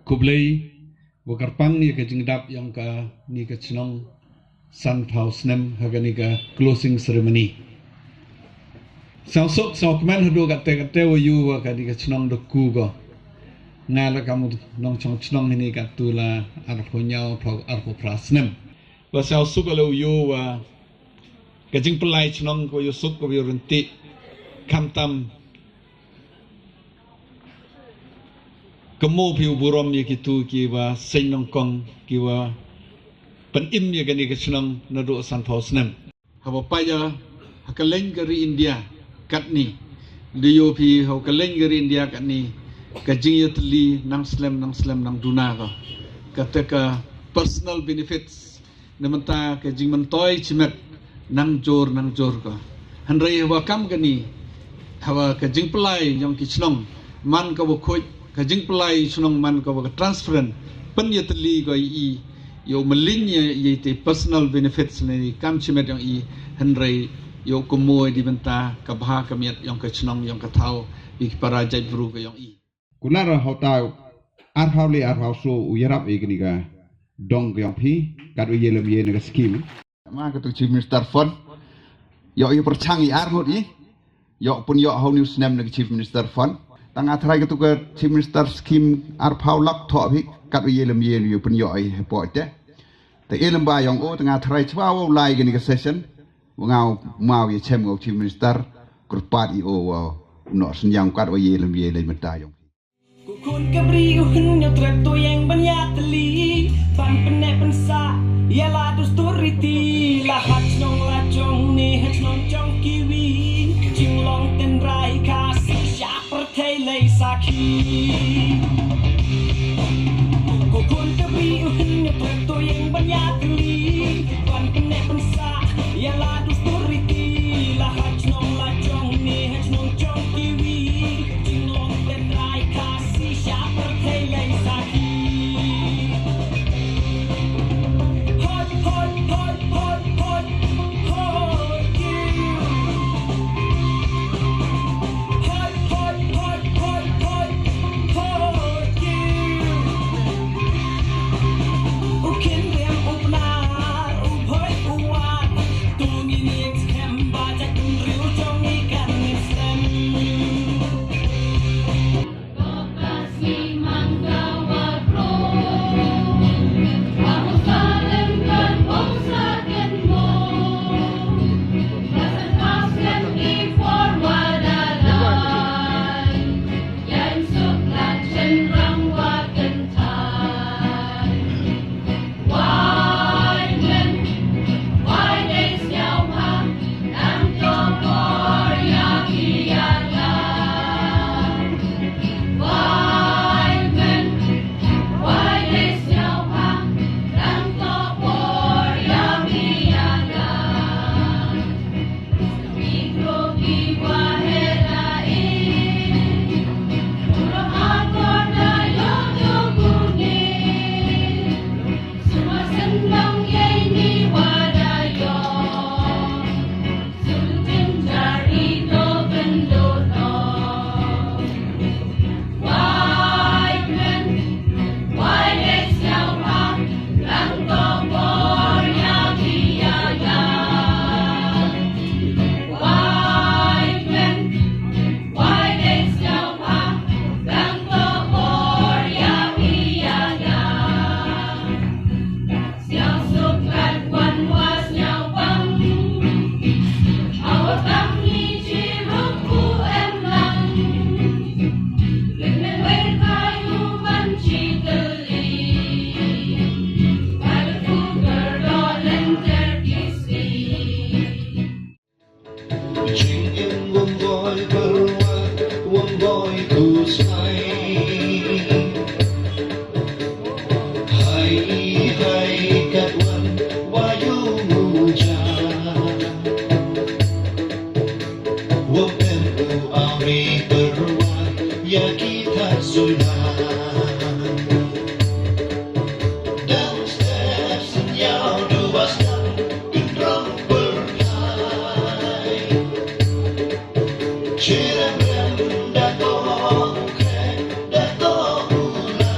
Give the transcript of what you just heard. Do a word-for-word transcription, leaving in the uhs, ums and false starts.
Khublei, wa kyrpang ïa ka jingdap ïong kani ka chnong san phew snem ha kani ka closing ceremony. Sngewsuk, sngewkmen haduh katte katte wa ïoh wa kani ka chnong da ku ko. Nga la kam nongchong chnong hini katto la arphew hynñiew, arphew, arphew phra snem. Wa sngewsuk la u ïoh wa ka jingpynlait chnong ko ïoh suk ko ïoh ryntih. Khamtam ka mo phi u burom ïa kito ki wa seng nongkong ki wa pynim ïa kani ka chnong naduh san phew snem. Haba paya ha ka leng ka ri India katni, da ïoh phi ha ka leng ka ri India katni, ka jingïatylli nang slem nang slem nang duna ko. Kata ka personal benefits na mynta ka jingmyntoi shimet nang jur nang jur ko. Hynrei haba kam kani, haba ka jingpynlait ïong ki chnong man ka wa khuid, ka jingpynlait chnong man ka wa ka transparent, pynïatylli ko i, ïoh mlien ïa, ïa te personal benefits ne kam shimet ïong i, hynrei ïoh kumoi di mynta ka bha ka miat ïong ka chnong ïong ka thaw, ïa ki para jaitbru ka ïong i. Kular hauta arphew le arphew so u ïarap ïa kani ka dong ka ïong phi, kat u ïalem ïa na ka scheme. Ma katu Chief Minister Fund. Ïoh ïa pyrchang i ar ngut i. Ïoh pun ïoh hau niu snem na ka Chief Minister Fund. Tang a tharai katu ka Chief Minister Scheme arphew lak thoh phi, kat u ïalem ïa u pun ïoh i hepoh te. Te ïalem ba ïong o tang a tharai chwa wa u lai kani ka session. Wa nga u maw ïa chem nga u Chief Minister, kyrpad i o wa u noh synñiang kat wa ïalem ïa lei mynta ïong. Ko khun ka bri u hin ñiewtrep to ïeng ban ïatylli, ban pynneh pynsah ïa la dustur riti, la ha chnong la jong ne ha chnong jong kiwi, jinglong tynrai Khasi sha pyrthei lei sakhi. Ko khun ka bri u hin ñiewtrep to ïeng ban ïatylli, ban pynneh pynsah ïa la dustur riti, la ha chnong la jong ne ha chnong jong kiwi, jinglong tynrai Khasi sha pyrthei lei sakhi. Hoi, hoi, hoi, hoi, hoi, hoi, kiw. Hoi, hoi, hoi, hoi, hoi, hoi, kiw. U khin riam u pnar, u bhoi u wat, tu ngin ïeng skhem ba jait bynriew jong ngi kan ngin slem. Jingim wym boi pyrwa, wym boi kusai. Hai, hai, katwan wa ïu muja. Wym em u awri pyrwa ïa ki thar suna. Dang step synñiaw duwa snem kynrong pyrthai. Chirem rem da to u khe da to u la.